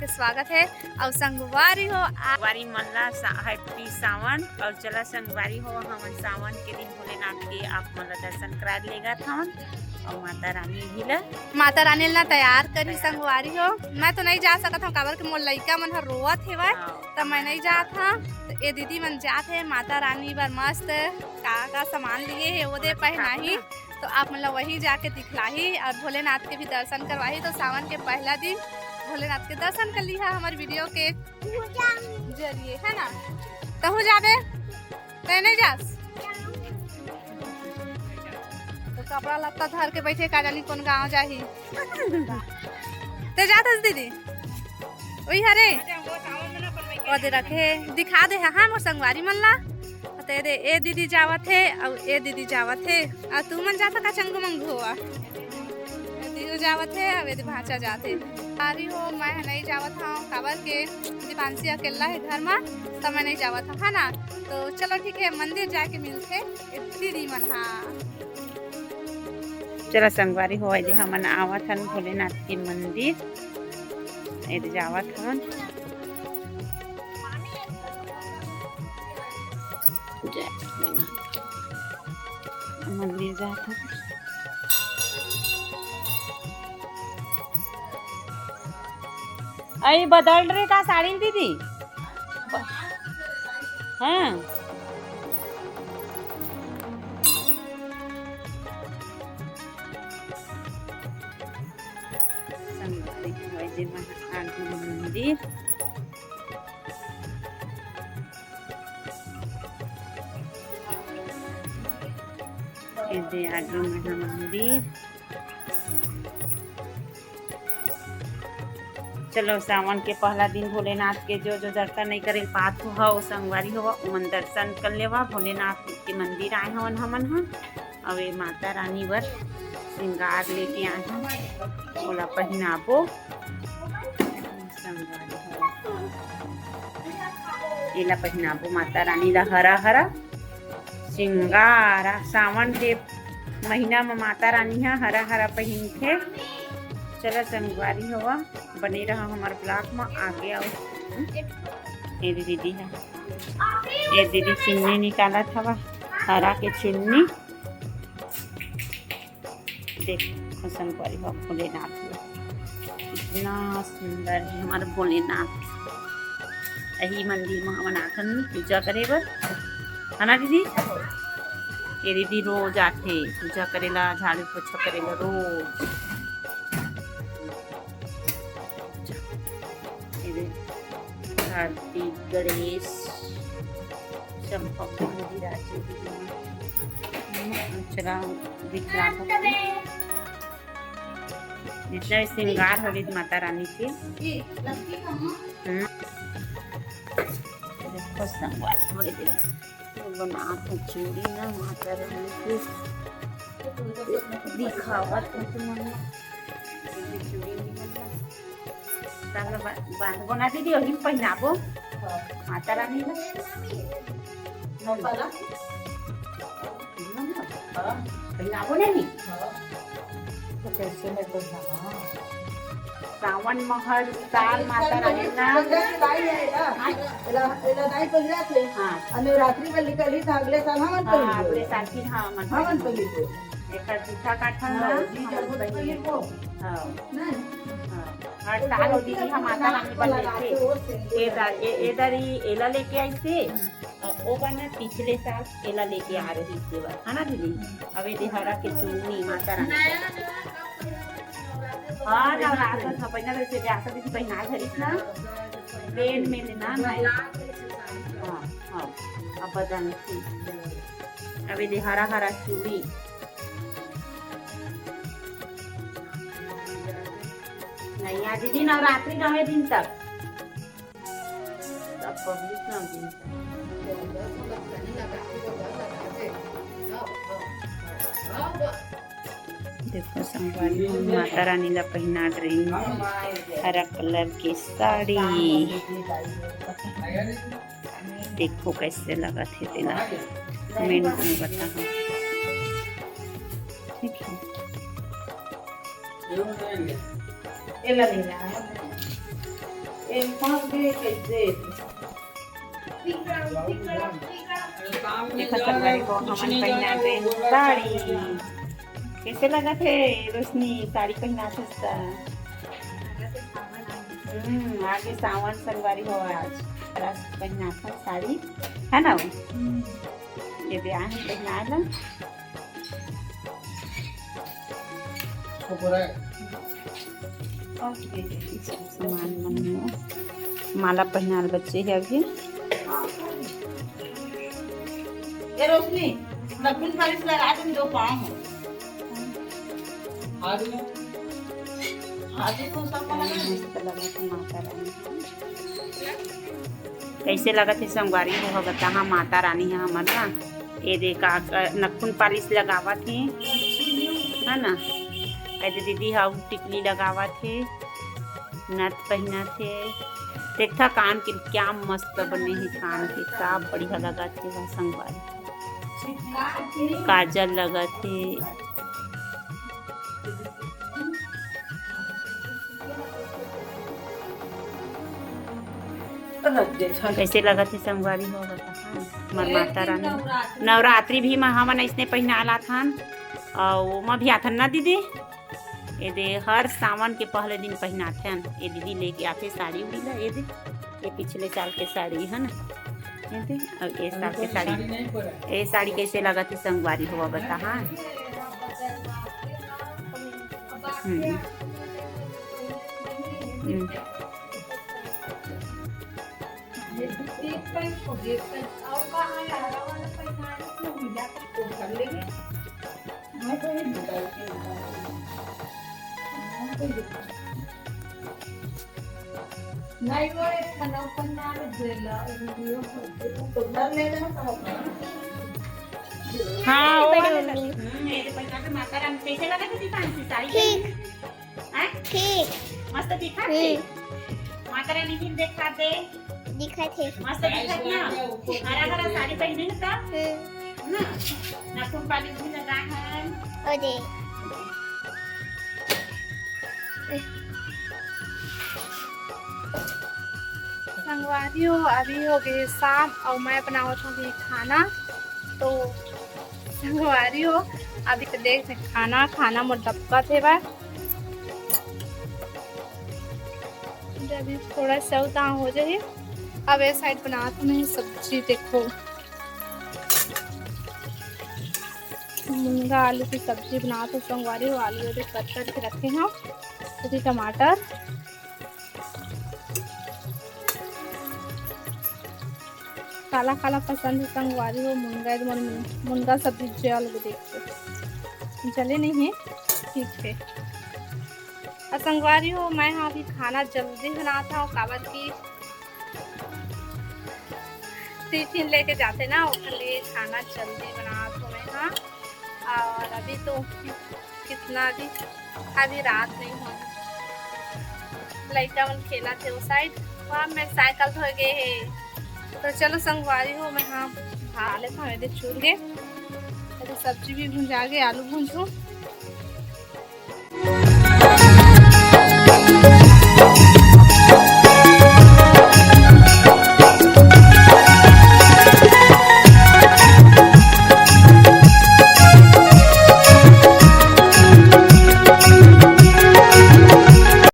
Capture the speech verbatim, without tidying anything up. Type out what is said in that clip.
स्वागत हे। अउ संगवारी हो, आ- संगवारी मन ला सा-, Happy सावन। अउ चला संगवारी हो, हमन सावन के दिन भोलेनाथ के आप मन ला दर्शन करा लेगत हवन। अउ माता रानी भी ला माता रानी ला तैयार करी। संगवारी हो, मैं तो नहीं जा सकत हूँ, काबर के मोर लइका मन ह रोवत हेवय, हाँ। त मैं नहीं जात हूँ। त ए दीदी मन जात हे माता रानी बर मस्त का का सामान लिए हे, ओदे पहनाही। तो आप मन ला वहीं जाके दिखलाही अउ भोलेनाथ के भी दर्शन करवाही। तो सावन के पहला दिन भोलेनाथ के दर्शन कर लिहा हमर video के जरिए, है ना? तहू जाबे, तै नहीं जास? तो कपड़ा लत्ता धर के बैठे, का जानी कौन गाँव जाही। ते जात हस दीदी? ओही हरे। ओदे रखे, दिखा दे, हाँ, मोर संगवारी मन ला। ते दे, ए दीदी जावत हे, अउ ए दीदी जावत हे, अउ तू मन जात का चंगू मंगू होवा? ए दीदी जावत हे, अउ ए दे भांचा जात हे। अरे हो, मैं नहीं जावत हूँ, काबर के दीपांशी अकेला है घर में, तो मैं नहीं जावत हूँ, है ना? तो चलो ठीक है, मंदिर जाके मिलते ए दीदी मन, हाँ। चला संगवारी हो, ए दे हमन आवत हन भोलेनाथ के मंदिर, ए दे जावत हन। जय भोलेनाथ। मंदिर जात हन। अई बदल रे का साड़ी दीदी? ब-, हाँ। संगवारी हो, ए दे महाकाल मंदिर। ए दे आगे महा मंदिर। चलो, सावन के पहला दिन भोलेनाथ के जो जो दर्शन नहीं करे पात हो, संगवारी हो, उमन दर्शन कर लेवा। भोलेनाथ के मंदिर आए हवन हमन ह। अउ ए माता रानी बर श्रृंगार लेके आए हन, ओला पहिनाबो। एला पहिनाबो माता रानी ला हरा हरा श्रृंगार। सावन के महीना म माता रानी ह हरा हरा पहिनथे। चला संगवारी हो, बने रहा हमर vlog म, आगे आओ। ए दे दीदी ह, ए दे दीदी चुन्नी निकालत हवा, हरा के चुन्नी। देखो संगवारी हो भोलेनाथ, कितना सुंदर है हमारा भोलेनाथ। यही मंदिर में हमन आथन पूजा करे बर, है ना दीदी? ये दीदी रोज आथे पूजा करेला, झाड़ू पोछा करेला रोज। ये दे, कार्तिक, गणेश, चंपक, विराज, चला, विराज। जितना भी श्रृंगार हो गई माता रानी के। हम्म। देखो संगवारी हो गई। बनात हे चूड़ी ना माता रानी के, दिखावत हे तुमन ला। चूड़ी निकल ला। तब बा-, बांधबो ना दीदी, ओही पहिनाबो। माता रानी ला। पहिनाबो नहीं। तो कैसे मैं पहिनावा? सावन महल, साल माता रानी ना। पहिरा के लाई है एला। हाँ। एला, एला दाई पहिरा थे। हाँ। अउ नवरात्रि में निकली था, अगले साल हमन हाँ, पहिरबो। अगले साल फिर हमन हमन पहिरबो। एकर जूठा काठन हाँ, ना, जी, हमन जब पहिरबो। पहिरबो। हाँ। नहीं। हाँ। हर साल वो दीदी हम माता रानी बर लेथे। ए दर, ए, ए दरी एला लेके आई थे। अब ओ बार ना पिछले साल एला लेके आ रही सेवा, है ना दीदी? अब ये दे हरा के चुन्नी माता रानी। हाँ, नवरात्र में पहिना रहिथे, व्यास दीदी पहिना धरिस ना, प्लेन में लेना, नहीं। हाँ, हाँ, अब बदन थी। अब ये दे हरा हरा चूड़ी। नहीं, आज दीदी नवरात्रि नवे दिन तक। देखो संगवारी हो, माता रानी ला पहिनात रही हरा कलर के साड़ी। देखो कैसे लगत हे तेला, comment में बताओ। ठीक है। एला लेना है। ए, फंस गए कैसे? देखो संगवारी हो, हमन पहिना के साड़ी। कैसे लगत हे रोशनी, साड़ी पहिनाथस त? हम्म, आगे सावन संगवारी हो, आज रात पहिनाथन साड़ी, है ना वो? ये दे आहे पहिना ला। ओके, सब सामान मन में माला पहिनाल बच्चे हे अभी। ए रोशनी, नखुन पालिश लगा दे, दो पाँव हो। आदि को सब लगा दे। मस्त लगत हे माता रानी। कैसे लगत हे संगवारी हो, बताहा माता रानी हे हमर ना। ये देखा, अ, नखुन पालिश लगावत हे, है ना? ए दे दीदी हा टिकली लगावत हे, नथ पहिनत हे। देखा कान के क्या मस्त बने हे, कान के का बढ़िया लगत हे हा संगवारी। काजल लगत हे। कैसे लगत हे संगवारी हो, बताहा हमर माता रानी। नवरात्रि भी म हमन अइसने पहिना लाथन, अउ ओमा भी आथन ना दीदी। ए दे हर सावन के पहले दिन पहिनाथन। ए दीदी लेके आथे साड़ी उड़ी ला, ए दे, ये पिछले साल के साड़ी है ना, ए दे, अउ ए साल के साड़ी। ए साड़ी कैसे लगत हे संगवारी हो, बताहा। हम्म। हम्म। नहीं, वो एक खाना ओपन ना, वीडियो तो कर ले ना, सब अपना। हाँ, वो बड़ी वाले मम्मी। हम्म, ये तो पहचान के माता रानी कैसे लगा था दीपांशी साड़ी ठीक। पहनी? हैं? ठीक। मस्त दिखा हम्म। थी? माता रानी भी देखा दे। दिखत हे। मस्त दिखत ना? हरा हरा साड़ी पहने ना तब? हम्म। ना? नाखून पालिश भी लगा है। ओ दे। संगवारी हो, अभी हो गए शाम अउ मैं बनावत हूँ अभी खाना। तो संगवारी हो, अभी तो देख खाना, खाना मोर डबका थे बा। अभी थोड़ा सा उतां हो जाही। अब ए साइड बनात हूँ मैं सब्जी, देखो मुनगा आलू की सब्जी बनात हूँ संगवारी हो। आलू अभी कट करके रखे हूँ, अभी टमाटर काला काला पसंद हे संगवारी हो। मुनगा, मुन-, मुनगा सब्जी जल के देखो, जले नहीं है, ठीक है। अउ संगवारी हो, मैं हा अभी खाना जल्दी बनात हूँ, काबर कि टिफिन लेके जाते ना, ओकर लिए खाना जल्दी बनात हूँ मैं हा। अउ अभी तो कितना भी, अभी रात नहीं हो, लइका मन खेलत हे वो साइड, वहाँ मैं साइकिल धोए गए हे। तो चलो संगवारी हो, मैं हा खा लेत हूँ, एदे चूर के, एदे सब्जी भी भुंजा गे, आलू भूंजहूँ।